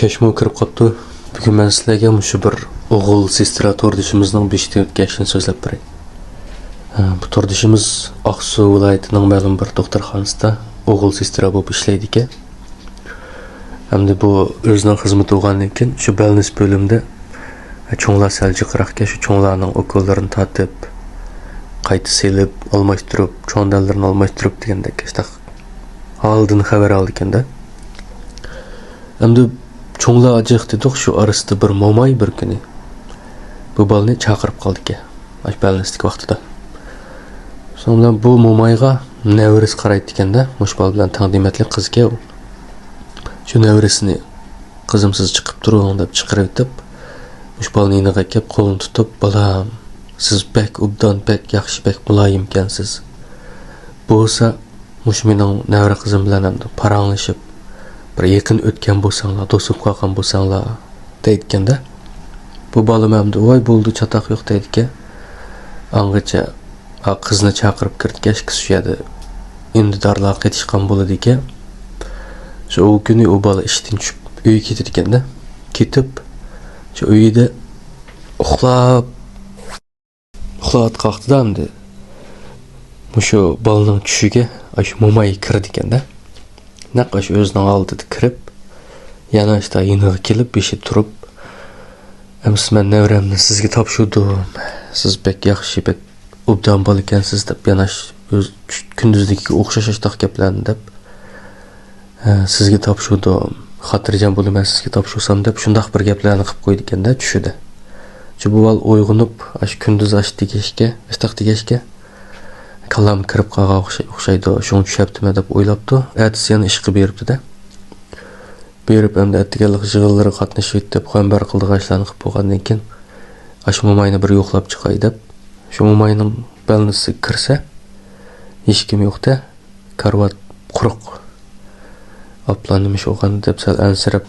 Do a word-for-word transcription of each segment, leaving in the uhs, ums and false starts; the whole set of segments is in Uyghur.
كەچمۇ كىرىپ قاپتۇ. بۈگۈن مەن سىلەرگە مۇشۇ بىر ئوغۇل سېسترا توردىشىمىزنىڭ بېشىدىن ئۆتكەن ئىشنى سۆزلەپ بېرەي. ھە، بۇ توردىشىمىز ئاقسۇ ۋىلايىتىنىڭ مەلۇم بىر دوختۇرخانىسىدا ئوغۇل سېسترا بولۇپ ئىشلەيدىكەن. ئەمدى بۇ ئۆزىنىڭ خىزمىتى بولغاندىن كېيىن شۇ بەلنىس بۆلۈمدە، ھە، چوڭلار سەل جىقراقكەن، شۇ چوڭلارنىڭ ئوكۇللىرىنى تارتىپ، قايتا سېلىپ، ئالماشتۇرۇپ، چوڭ دەللىرىنى ئالماشتۇرۇپ دېگەندەك، شۇنداق ھالدىن خەۋەر ئالىدىكەن-دە. ئەمدى چوڭلار جىق دېدۇق، شۇ ئارىسىدا بىر موماي بىر كۈنى بۇ بالىنى چاقىرىپ قالدىكەن، ئاشۇ بەلنىستىكى ۋاقتىدا. شۇنىڭ بىلەن بۇ مومايغا نەۋرىسى قارايدىكەن-دە، مۇشۇ بالا بىلەن تەڭ دېمەتلىك قىزكەن. شۇ نەۋرىسىنى، «قىزىم، سىز چىقىپ تۇرۇڭ» دەپ چىقىرىۋېتىپ، مۇشۇ بالىنى يېنىغا ئەكەپ، قولىنى تۇتۇپ، «بالام، سىز بەك ئوبدان، بەك ياخشى، بەك مۇلايىمكەنسىز. بولسا، مۇشۇ مېنىڭ نەۋرە قىزىم بىلەن ئەمدى پاراڭلىشىپ، بىر يېقىن ئۆتكەن بولساڭلار، دوست بولۇپ قالغان بولساڭلار» دەيدىكەن-دە. بۇ بالىمۇ ئەمدى، «ۋاي، بولدى، چاتاق يوق» دەيدىكەن. ئاڭغىچە، ئا، قىزنى چاقىرىپ كىردىكەن، ئىككىسى شۇ يەردە ئۈندىدارلار قېتىشقان بولىدىكەن. شۇ ئۇ كۈنى ئۇ بالا ئىشتىن چۈشۈپ، ئۆيگە كېتىدىكەن-دە. كېتىپ، شۇ ئۆيىدە ئۇخلاپ، ئۇخلاۋاتقان ۋاقتىدا ئەمدى مۇشۇ بالىنىڭ چۈشىگە ئاشۇ موماي كىرىدىكەن-دە. نەق ئاشۇ ئۆزىنىڭ ئالدىدا كىرىپ، يەنە ئاشتا يېنىغا كېلىپ، بېشى تۇرۇپ، «ئەمىسە مەن نەۋرەمنى سىزگە تاپشۇردۇم. سىز بەك ياخشى، بەك ئوبدان بالا ئىكەنسىز» دەپ، يەنە ئاش-، ئۆز چۈش-، كۈندۈزدىكىگە ئوخشاش ئاشتاق گەپلەرنى دەپ، «ھە، سىزگە تاپشۇردۇم، خاتىرجەم بولىمەن سىزگە تاپشۇرسام» دەپ، شۇنداق بىر گەپلەرنى قىلىپ قويىدىكەن-دە چۈشىدە. شۇ بۇ بالا ئويغىنىپ، ئاشۇ كۈندۈز ئاش دېگەچكە، ئاشتاق دېگەچكە، كاللام كىرىپ قالغان ئوخشاي-، ئوخشايدۇ، شۇڭا چۈشەپتىمەن دەپ ئويلاپتۇ. ئەتىسى يەنە ئىشقا بېرىپتۇ-دە. بېرىپ ئەمدى ئەتىگەنلىك يىغىنلىرىغا قاتنىشىۋېتىپ، خەۋەر قىلىدىغان ئىشلارنى قىلىپ بولغاندىن كېيىن، ئاشۇ موماينى بىر يوقلاپ چىقاي دەپ، شۇ موماينىڭ بەلنىسىگە كىرسە، ھېچكىم يوق-تە. كارىۋات قۇرۇق. ئاپلا نېمە ئىش بولغان دەپ سەل ئەنسىرەپ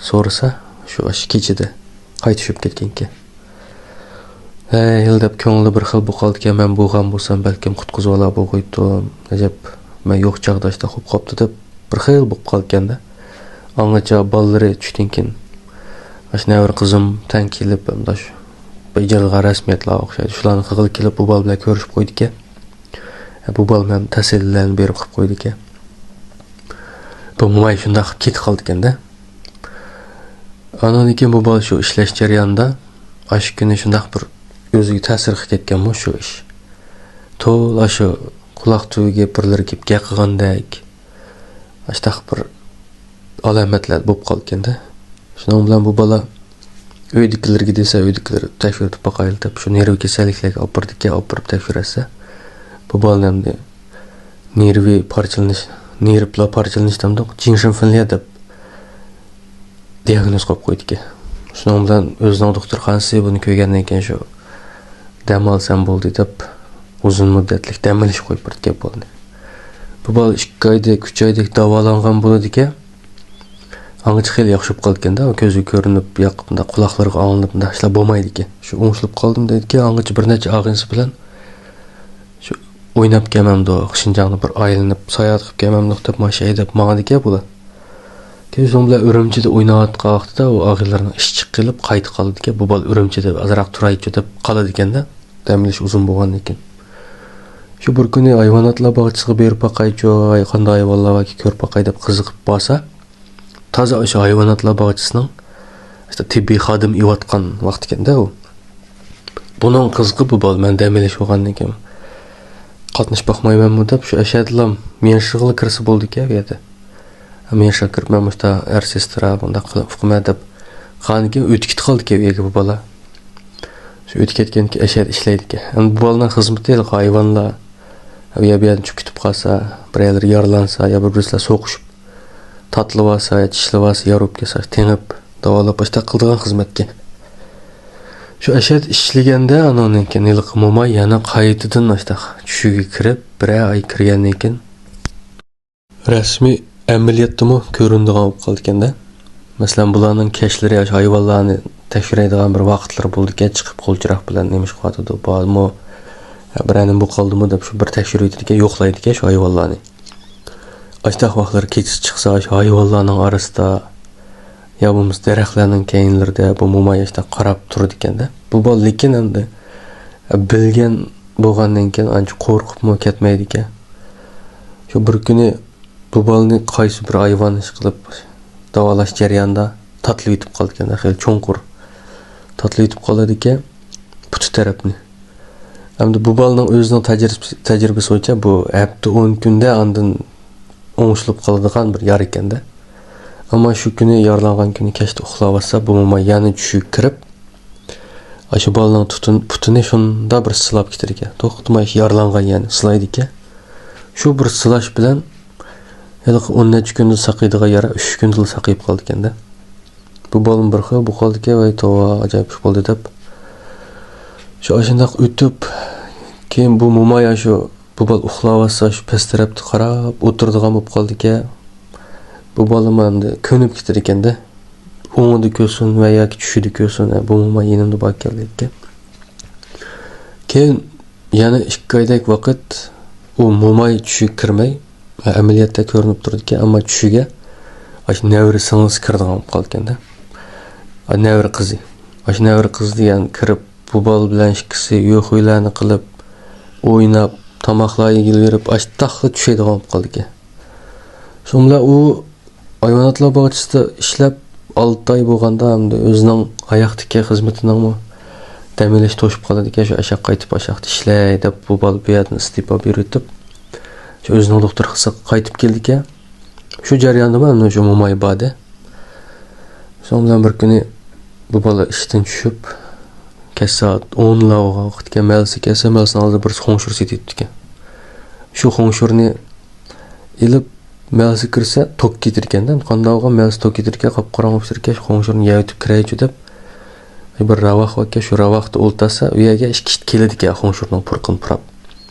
سورىسا، شۇ ئاشۇ كېچىدە قايتا چۈشۈپ كەتكەنىكەن. ھەي، ھېلى دەپ كۆڭلىدە بىر خىل بولۇپ قالىدىكەن، مەن بولغان بولسام بەلكىم قۇتقۇزۇۋالا بولغۇيتتۇم. ئەجەب، مەن يوق چاغدا ئاشۇنداق بولۇپ قاپتۇ دەپ بىر خىل بولۇپ قالىدىكەن-دە. ئاڭغىچە بالىلىرى چۈشتىن كېيىن، ئاشۇ نەۋرە قىزىم تەڭ كېلىپ، ئەمدى ئاشۇ بېجىرىلغان رەسمىيەتلەر ئوخشايدۇ. شۇلارنى قىلغىلى كېلىپ، بۇ بالا بىلەن كۆرۈشۈپ قويىدىكەن. بۇ بالىمۇ ھەم تەسەللىلەرنى بېرىپ قىلىپ قويىدىكەن. بۇ موماي شۇنداق قىلىپ كېتىپ قالىدىكەن-دە. ئانىڭدىن كېيىن بۇ بالا شۇ ئىشلەش جەريانىدا ئاشۇ كۈنى شۇنداق بىر ئۆزىگە تەسىر قىلىپ كەتكەنمۇ شۇ ئىش. تولا شۇ قۇلاق تۈۋىگە بىرلىرى كېلىپ گەپ قىلغاندەك، ئاشۇنداق بىر ئالامەتلەر بولۇپ قالىدىكەن-دە. شۇنىڭ بىلەن بۇ بالا ئۆيدىكىلەرگە دېسە، ئۆيدىكىلەر تەكشۈرتۈپ باقايلى دەپ، شۇ نېرۋا كېسەللىكلەرگە ئاپىرىدىكەن، ئاپىرىپ تەكشۈرتسە، بۇ بالىنى ئەمدى نېرۋا پارچىلىنىش، نېرۋىلار پارچىلىنىش دەمدۇق، جىڭشىنفېنليە دەپ دىياگنوز قويۇپ قويدىكەن. شۇنىڭ بىلەن ئۆزىنىڭ دوختۇرخانىسى بۇنى كۆرگەندىن كېيىن شۇ دەم ئالسام بولدى دەپ، ئۇزۇن مۇددەتلىك دەم ئېلىش قويۇپ بېرىدىكەن بالىنى. بۇ بالا ئىككى ئايدەك، ئۈچ ئايدەك داۋالانغان بولىدىكەن. ئاڭغىچە خېلى ياخشى بولۇپ قالىدىكەن-دە، كۆزىگە كۆرۈنۈپ، ياق، بۇنداق قۇلاقلىرىغا ئاڭلىنىپ، بۇنداق ئىشلار بولمايدىكەن. شۇ ئوڭشىلىپ قالدىم دەيدىكەن، ئاڭغىچە بىر نەچچە ئاغىنىسى بىلەن شۇ ئويناپ كەلمەمدۇ، شىنجاڭدا بىر ئايلىنىپ، ساياھەت قىلىپ كەلمەمدۇق دەپ، ماشىنا ھەيدەپ ماڭىدىكەن بۇلار. كېيىن شۇنىڭ بىلەن ئۈرۈمچىدە ئويناۋاتقان ۋاقتىدا ئۇ ئاغىنىلىرىنىڭ ئىشى چىقىپ قېلىپ قايتا قالىدىكەن. بۇ بالا ئۈرۈمچىدە ئازراق تۇرايچۇ دەپ قالىدىكەن-دە، دەم ئېلىش ئۇزۇن بولغاندىن كېيىن. شۇ بىر كۈنى ھايۋاناتلار باغچىسىغا بېرىپ باقايچۇ، ھاي، قانداق ھايۋانلار باركى كۆرۈپ باقاي دەپ قىزىقىپ بارسا، تازا ئاشۇ ھايۋاناتلار باغچىسىنىڭ ئىشتە تېببىي خادىم ئېۋاتقان ۋاقتىكەن-دە ئۇ. بۇنىڭ قىزىقى بۇ بالا، مەن دەم ئېلىش بولغاندىن كېيىن قاتنىشىپ باقمايمەنمۇ دەپ، شۇ ئەشەدىلا مېڭىشىغىلا كىرسە بولىدىكەن ئۇ يەردە. مېڭىشىغا كىرىپ، مەن مۇشتا ئەر سېسترا بۇنداق قىلىپ ئۇقىمەن دەپ قالغاندىن كېيىن ئۆتۈپ كېتىپ قالدىكەن ئۇ يەرگە بۇ بالا. شۇ ئۆتۈپ كەتكەندىكىن ئەشەدە ئىشلەيدىكەن. ئەمدى بۇ بالىنىڭ خىزمىتى ھېلىقى ھايۋانلار ئۇ يەر بۇ يەردىن چۈشۈپ كېتىپ قالسا، بىرەرلىرى يارىلانسا يا بىر-بىرسىلەر سوقۇشۇپ تاتلىۋالسا يا چىشلىۋالسا، يارۇپ كەتسە، تېڭىپ، داۋالاپ، ئاشتاق قىلىدىغان خىزمەتكەن. شۇ ئەشەدە ئىشلىگەندە، ئانىڭدىن كېيىن ھېلىقى موماي يەنە قايتىدىن ئاشتاق چۈشىگە كىرىپ، بىرەر ئاي كىرگەندىن كېيىن، رەسمىي ئەمەلىيەتتىمۇ كۆرۈنىدىغان بولۇپ قالىدىكەن-دە. مەسىلەن، بۇلارنىڭ كەچلىرى ئاشۇ ھايۋانلارنى تەكشۈرەيدىغان بىر ۋاقىتلىرى بولىدىكەن، چىقىپ قولچىراغ بىلەن نېمە ئىش قىلىۋاتىدۇ، بارمۇ، بىرەر نېمە بولۇپ قالدىمۇ دەپ شۇ بىر تەكشۈرۈۋېتىدىكەن، يوقلايدىكەن شۇ ھايۋانلارنى. ئاشتاق ۋاقىتلىرى كېچىسى چىقسا، شۇ ھايۋانلارنىڭ ئارىسىدا يا بولمىسا دەرەخلەرنىڭ كەينىلىرىدە بۇ موماي ئاشۇنداق قاراپ تۇرىدىكەن-دە. بۇ بالا لېكىن ئەمدى بىلگەن بولغاندىن كېيىن ئانچە قورقۇپمۇ كەتمەيدىكەن. شۇ بىر كۈنى بۇ بالىنى قايسى بىر ھايۋان ئىشقىلىپ داۋالاش جەريانىدا تاتىلىۋېتىپ قالىدىكەن، خېلى چوڭقۇر تاتىلىۋېتىپ قالىدىكەن پۇتى تەرەپنى. ئەمدى بۇ بالىنىڭ ئۆزىنىڭ تەجرىبىسى، تەجرىبىسى بويىچە بۇ ھەپتە ئون كۈندە ئاندىن ئوڭشىلىپ قالىدىغان بىر يارا ئىكەن-دە. ئەمما شۇ كۈنى يارىلانغان كۈنى كەچتە ئۇخلاۋاتسا، بۇ موماي يەنە چۈشىگە كىرىپ، ئاشۇ بالىنىڭ تۇتۇن-، پۇتىنى شۇنداق بىر سىلاپ كېتىدىكەن. توختىماي يارىلانغان يەنى سىلايدىكەن. شۇ بىر سىلاش بىلەن ھېلىقى ئون نەچچە كۈندە ساقىيدىغان يارا ئۈچ كۈندىلا ساقىيىپ قالىدىكەن-دە. بۇ بالىمۇ بىر خىل بۇ قالدىكەن، ۋاي توۋا، ئاجايىپ ئىش بولدى دەپ. شۇ ئاشۇنداق ئۆتۈپ، كېيىن بۇ موماي شۇ بۇ بالا ئۇخلاۋاتسا، شۇ پەس تەرەپتە قاراپ ئولتۇرىدىغان بولۇپ قالىدىكەن. بۇ بالىمۇ ئەمدى كۆنۈپ كېتىدىكەن-دە. ئوڭىدا كۆرسۇن ۋە ياكى چۈشىدە كۆرسۇن، بۇ موماي يېنىمدا بار ئىكەن دەيدىكەن. كېيىن يەنە ئىككى ئايدەك ۋاقىت ئۇ موماي چۈشىگە كىرمەي، ئەمەلىيەتتە كۆرۈنۈپ تۇرىدىكەن، ئەمما چۈشىگە ئاشۇ نەۋرە سىڭلىسى كىرىدىغان بولۇپ قالىدىكەن-دە. ئا، نەۋرە قىزى. ئاشۇ نەۋرە قىزى دېگەن كىرىپ، بۇ بالا بىلەن ئىككىسى يۇخۇيلارنى قىلىپ، ئويناپ، تاماقلار يېگىلىۋېرىپ، ئاشتاقلا چۈشەيدىغان بولۇپ قالىدىكەن. شۇنىڭ بىلەن ئۇ ھايۋاناتلار باغچىسىدا ئىشلەپ ئالتە ئاي بولغاندا، ئەمدى ئۆزىنىڭ ئاياقتىكى خىزمىتىنىڭمۇ دەم ئېلىش توشۇپ قالىدىكەن، شۇ ئاشاق قايتىپ، ئاشاقتا ئىشلەي دەپ، بۇ بالا بۇ يەردىن ئىستېپا بېرىۋېتىپ، شۇ ئۆزىنىڭ دوختۇرخانىسىغا قايتىپ كېلىدىكەن. شۇ جەرياندىمۇ ئەمدى شۇ موماي باردى. شۇنىڭ بىلەن بىر كۈنى بۇ بالا ئىشتىن چۈشۈپ، كەچ سائەت ئونلار بولغان ۋاقىت ئىكەن، مەلىسىگە كەلسە، مەلىسىنىڭ ئالدىدا بىرسى خۇڭشۇر سېتىۋېتىپتىكەن. شۇ خۇڭشۇرنى ئېلىپ، مەلىسىگە كىرسە، توك كېتىدىكەن-دە. قانداق بولغان، مەلىسى توك كېتىدىكەن، قاپقاراڭغۇ بولۇپ تۇرىدىكەن، شۇ خۇڭشۇرنى يەۋېتىپ كىرەيچۇ دەپ، بىر راۋاق باركەن، شۇ راۋاقتا ئولتۇرسا، ئۇ يەرگە ئىككى ئىت كېلىدىكەن، خۇڭشۇرنىڭ پۇرىقىنى پۇراپ.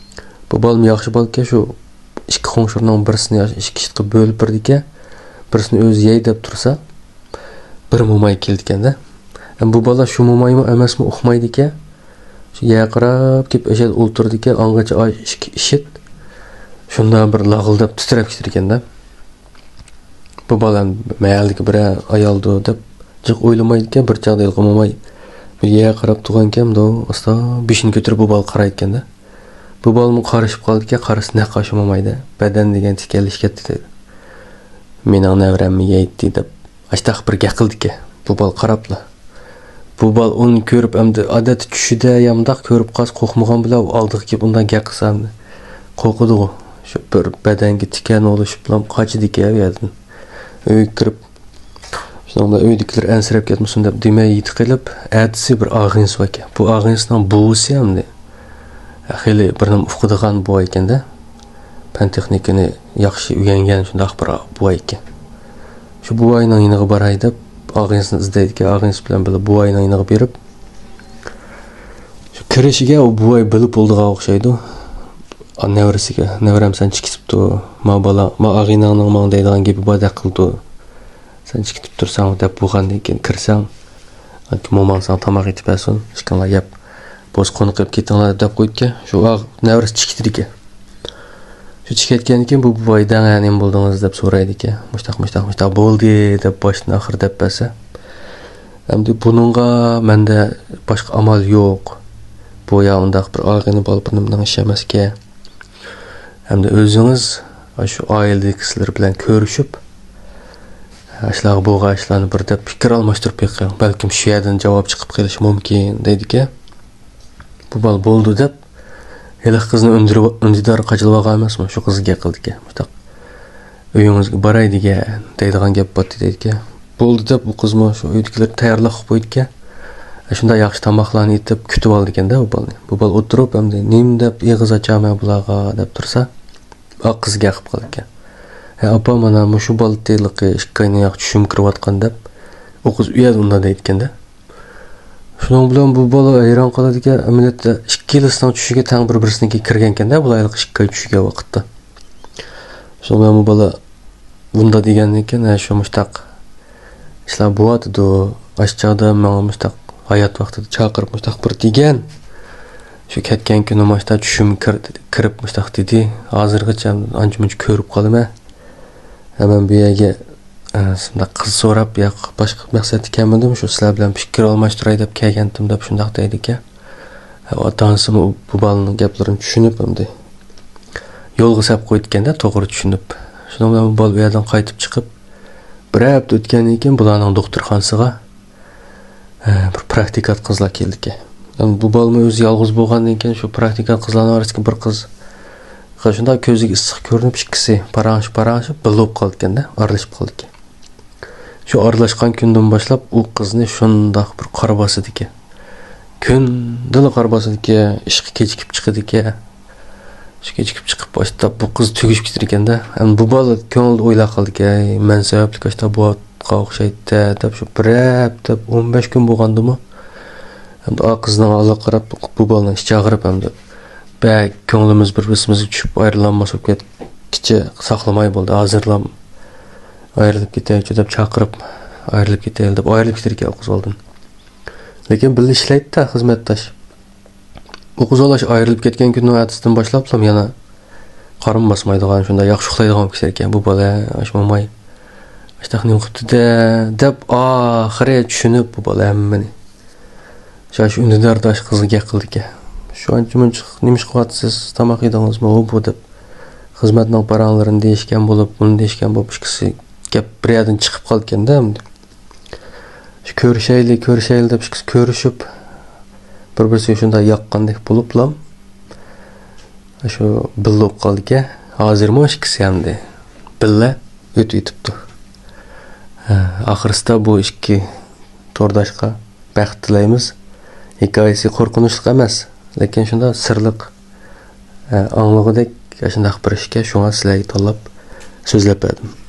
بۇ بالىمۇ ياخشى بالىكەن، شۇ ئىككى خۇڭشۇرنىڭ بىرسىنى ئىككى ئىتقا بۆلۈپ بېرىدىكەن، بىرسىنى ئۆزى يەي دەپ تۇرسا، بىر موماي كېلىدىكەن-دە. بۇ بالا شۇ مومايمۇ ئەمەسمۇ ئۇقمايدىكەن. شۇ يەرگە قاراپ كېلىپ ئەشەدە ئولتۇرىدىكەن، ئاڭغىچە ئىككى ئىشىت شۇنداق بىر لاغىلداپ تىترەپ كېتىدىكەن-دە. بۇ بالا مەھەللىدىكى بىرەر ئايالدۇ دەپ جىق ئويلىمايدىكەن، بىر چاغدا ھېلىقى موماي بىر يەرگە قاراپ تۇرغانىكەن، ئۇ ئاستا بېشىنى كۆتۈرۈپ بۇ بالا قارايدىكەن-دە. بۇ بالىمۇ قارىشىپ قالىدىكەن، قارىسا نەق ئاشۇ مومايدا، بەدەن دېگەن تىكەنلىشىپ كەتتى دەيدۇ. مېنىڭ نەۋرەمنى يەيتتى دەپ ئاشتاق بىر گەپ قىلدىكەن بۇ بالا قاراپلا. بۇ بالا ئۇنى كۆرۈپ، ئەمدى ئادەتتە چۈشىدە يا مۇنداق كۆرۈپ قالسا قورقمىغان بىلەن ئۇ ئالدىغا كېلىپ ئۇنداق گەپ قىلسا ئەمدى قورقىدىغۇ. شۇ بىر بەدەنگە تىكەن بولۇشۇپلا قاچىدىكەن ئۇ يەردىن. ئۆيگە كىرىپ، شۇنىڭ بىلەن ئۆيدىكىلەر ئەنسىرەپ كەتمىسۇن دەپ دېمەي يېتىپ قېلىپ، ئەتىسى بىر ئاغىنىسى باركەن. بۇ ئاغىنىسىنىڭ بوۋىسى ئەمدى خېلى بىر نېمە ئۇقىدىغان بوۋاي ئىكەن-دە. پەن تېخنىكىنى ياخشى ئۆگەنگەن شۇنداق بىر بوۋاي ئىكەن. شۇ بوۋاينىڭ يېنىغا باراي دەپ ئاغىنىسىنى ئىزدەيدىكەن. ئاغىنىسى بىلەن بىللە بوۋاينىڭ يېنىغا بېرىپ، شۇ كىرىشىگە ئۇ بوۋاي بىلىپ بولىدىغان ئوخشايدۇ. ئا، نەۋرىسىگە، نەۋرەم سەن چىقىپ كېتىپتۇ. ما بالا، ما ئاغىنەڭنىڭ ماڭا دەيدىغان گېپى بار دەپ قىلىدۇ. سەن چىقىپ تۇرساڭ دەپ بولغاندىن كېيىن كىرسەڭ، موماڭ ساڭا تاماق ئېتىپ بەرسۇن، ئىككىڭلار يەپ، بولسا قوناق قېلىپ كېتىڭلار دەپ قويىدىكەن. شۇ ئاغ-، نەۋرىسى چىقىپ كېتىدىكەن. شۇ چىقىپ كەتكەندىن كېيىن بۇ بوۋاي دەڭ، ھە، نېمە بولدىڭىز دەپ سورايدىكەن. مۇشتاق، مۇشتاق، مۇشتاق بولدى دەپ باشتىن ئاخىر دەپ بەرسە، ئەمدى بۇنىڭغا مەندە باشقا ئامال يوق. بۇ يا ئۇنداق بىر ئاغىنە بالا بىر نېمىنىڭ ئىشى ئەمەسكەن. ئەمدى ئۆزىڭىز شۇ ئائىلىدىكىسىلەر بىلەن كۆرۈشۈپ، ئاشۇلارغا بولغان ئىشلارنى بىر دەپ پىكىر ئالماشتۇرۇپ بېقىڭ. بەلكىم شۇ يەردىن جاۋاب چىقىپ قېلىشى مۇمكىن، دەيدىكەن. بۇ بالا بولدى دەپ، ھېلىقى قىزنى ئۈندىدار، ئۈندىدار قاچىلىۋالغان ئەمەسمۇ؟ شۇ قىزغا گەپ قىلدىكەن. مۇشتاق، ئۆيىڭىزگە باراي دېگەن، دەيدىغان گەپ بارتتى دەيدىكەن. بولدى دەپ، ئۇ قىزمۇ شۇ ئۆيدىكىلەر تەييارلىق قىلىپ قويىدىكەن. شۇنداق ياخشى تاماقلارنى ئېتىپ كۈتۈۋالىدىكەن-دە بۇ بالىنى. بۇ بالا ئولتۇرۇپ، ئەمدى نېمە دەپ ئېغىز ئاچامەن بۇلارغا دەپ تۇرسا، ئا، قىز گەپ قىلىپ قالىدىكەن. ھە، ئاپا، مانا مۇشۇ بالا ھېلىقى ئىككى ئايدىن ياق چۈشۈمگە كىرىۋاتقان دەپ، ئۇ قىز ئۇ يەردە ئۇنداق دەيدىكەن-دە. شۇنىڭ بىلەن بۇ بالا ھەيران قالىدىكەن، ئەمەلىيەتتە ئىككىلىسىنىڭ چۈشىگە تەڭ بىر-بىرسىنىڭكى كىرگەنكەن-دە، بۇلار ھېلىقى ئىككى ئاي چۈشىگەن ۋاقىتتا. شۇنىڭ بىلەن بۇ بالا بۇنداق دېگەندىن كېيىن، ھە، شۇ مۇشتاق ئىشلار بولۇۋاتىدۇ. ئاشۇ چاغدا ماڭا مۇشتاق ھايات ۋاقتىدا چاقىرىپ مۇشتاق بىر دېگەن. شۇ كەتكەن كۈنى مۇشتاق چۈشۈمگە كىر-، كىرىپ مۇشتاق دېدى. ھازىرغىچە ئانچە-مۇنچە كۆرۈپ قالىمەن. ھە، مەن بۇ يەرگە ئە، شۇنداق قىز سوراپ يا باشقا مەقسەتتە كەلمىدىم، شۇ سىلەر بىلەن پىكىر ئالماشتۇراي دەپ كەلگەنتىم دەپ شۇنداق دەيدىكەن. ئاتا-ئانىسىمۇ بۇ بالىنىڭ گەپلىرىنى چۈشىنىپ ئەمدى يولغا سەپ قويىدىكەندە، توغرا چۈشىنىپ. شۇنىڭ بىلەن بۇ بالا ئۇ يەردىن قايتىپ چىقىپ، بىر ھەپتە ئۆتكەندىن كېيىن بۇلارنىڭ دوختۇرخانىسىغا، ئە، بىر پراكتىكانت قىزلار كېلىدىكەن. ئەمدى بۇ بالىمۇ ئۆزى يالغۇز بولغاندىن كېيىن شۇ پراكتىكانت قىزلارنىڭ ئارىسىدىكى بىر قىز شۇنداق كۆزىگە ئىسسىق كۆرۈنۈپ، ئىككىسى پاراڭلىشىپ، پاراڭلىشىپ، بىللە بولۇپ قالىدىكەندە، ئارىلىشىپ قالىدىكەن. شۇ ئارىلاشقان كۈندىن باشلاپ ئۇ قىزنى شۇنداق بىر قارا باسىدىكەن. كۈندىلا قارا باسىدىكەن، ئىشقا كېچىكىپ چىقىدىكەن. شۇ كېچىكىپ چىقىپ، ئاشتا بۇ قىز تۈگىشىپ كېتىدىكەندە. ئەمدى بۇ بالا كۆڭلىدە ئويلاپ قالىدىكەن، ئەي، مەن سەۋەبلىك ئاشتا بوۋاتقان ئوخشايتتى دەپ، شۇ بىر ھەپتە، ئون بەش كۈن بولغاندىمۇ، ئەمدى ئا قىزنىڭ ھالىغا قاراپ، بۇ بالىنىڭ ئىچى ئاغرىپ، ئەمدى بەك كۆڭلىمىز بىر بىرسىمىزگە چۈشۈپ، ئايرىلالماس بولۇپ كەتكىچە ساقلىماي بولدى. ھازىرلا ئايرىلىپ كېتەيچۇ دەپ چاقىرىپ، ئايرىلىپ كېتەيلى دەپ ئايرىلىپ كېتىدىكەن ئۇ قىز بالىدىن. لېكىن بىللە ئىشلەيتتى خىزمەتداش. ئۇ قىز بالا ئايرىلىپ كەتكەن كۈننىڭ ئەتىسىدىن باشلاپلا يەنە قارىمۇ باسمايدىغان، شۇنداق ياخشى ئۇخلايدىغان بولۇپ كېتىدىكەن. بۇ بالا ئاش موماي، ئاشتاق نېمە قىپتۇ-دە دەپ، ئاخىرى چۈشىنىپ بۇ بالا ھەممىنى. شۇ ئۈندىداردا ئاشۇ قىزغا گەپ قىلىدىكەن. شۇ ئانچە مۇنچە نېمە ئىش قىلىۋاتىسىز، تاماق يېدىڭىزمۇ، ئۇ بۇ دەپ. خىزمەتنىڭ پاراڭلىرىنى دېيىشكەن بولۇپ، بۇنى دېيىشكەن بولۇپ، ئىككىسى گەپ بىر يەردىن چىقىپ قالىدىكەندە ئەمدى. شۇ كۆرۈشەيلى، كۆرۈشەيلى دەپ ئىككىسى كۆرۈشۈپ، بىر-بىرسىگە شۇنداق ياققاندەك بولۇپلا، شۇ بىللە بولۇپ قالدىكەن. ھازىرمۇ ئىككىسى ئەمدى بىللە ئۆتۈۋېتىپتۇ. ھە، ئاخىرسىدا بۇ ئىككى تورداشقا بەخت تىلەيمىز. ھېكايىسى قورقۇنچلۇق ئەمەس، لېكىن شۇنداق سىرلىق، ھە، ئاڭلىغۇدەك شۇنداق بىر ئىشكەن، شۇڭا سىلەرگە تاللاپ سۆزلەپ بەردىم.